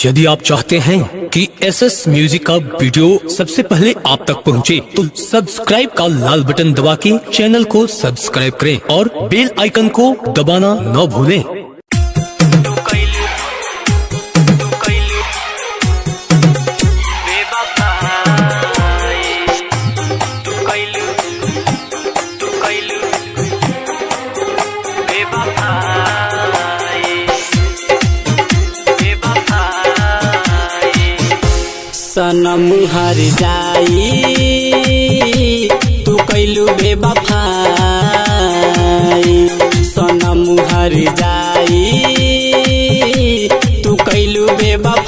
यदि आप चाहते हैं कि एस एस म्यूजिक का वीडियो सबसे पहले आप तक पहुंचे, तो सब्सक्राइब का लाल बटन दबा के चैनल को सब्सक्राइब करें और बेल आइकन को दबाना न भूलें। सनम हर जाई तू कैलू बेवफाई। सनम हर जाई तू कैलू बेवफाई।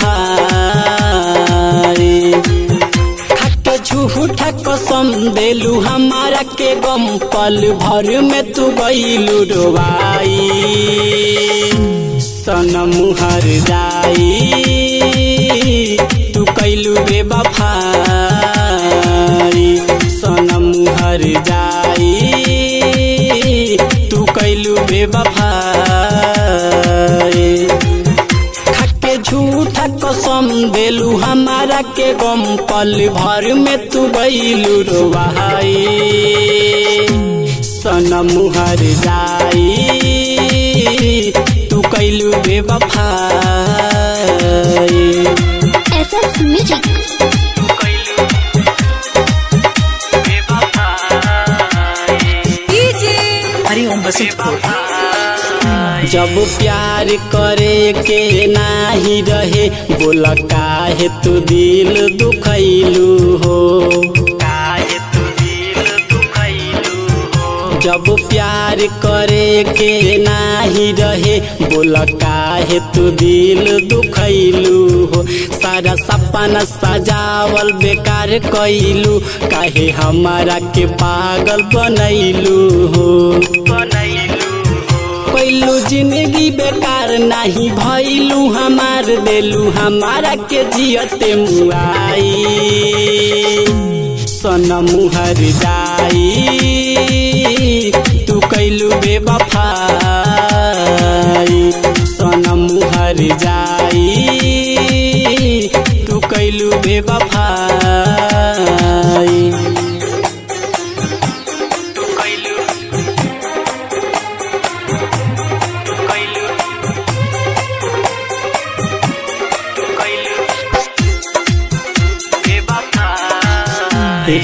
खाके झूठा कसम देलू हमारा के गम, पल भर में तू गईलू रोवाई। सनम हर जाई तू कैलू बेवफाई। सनम हर जाई तू कैलू बेवफाई। खाके झूठा कसम देलू हमारा के गम, पल भर में तू गईलू रोवाई। सनम हर जाई तू कैलू बेवफाई। SS Music. Hariom Basantpur. जब प्यार करे के नाही रहे, बोला काहे तू दिल दुखैलू हो। जब प्यार करे के नाही रहे, बोला काहे तू दिल दुखैलू हो। सारा सपना सजावल बेकार कैलू, काहे हमारा के पागल बनैलू हो। कैलू जिंदगी बेकार नाही भैलू हमार, देलू हमारा के जियते मुआई। सनम हर जाई तू कैलू बेवफाई। सनम हर जाई तू कैलू बेवफाई।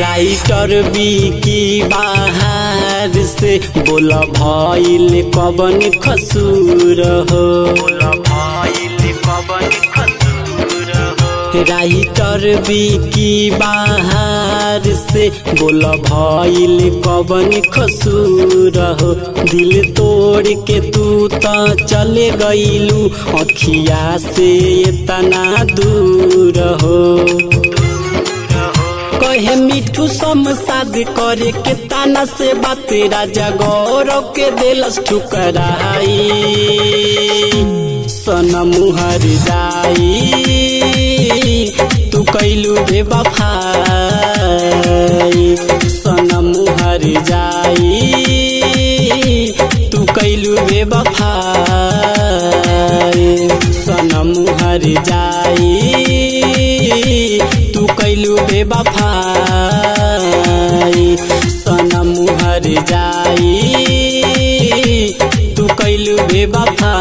राइटर बी बाहर से बोला भइल कवन खसूर हो। राइटर बी बाहर से बोला भइल कवन खसूर हो। दिल तोड़ के तू त चले गईलू, अखिया से इतना दूर हो। कहे मिठू समसाद करे के ताना से बात, राजा गौरव के दिलस ठुकराई। सनम हर जाई तू कैलू बेवफाई। सनम हर जाई तू कैलू बेवफाई। सनम हर जाई तू कैलू बेवफाई। सनम हर जाई तू कैलू बेवफाई।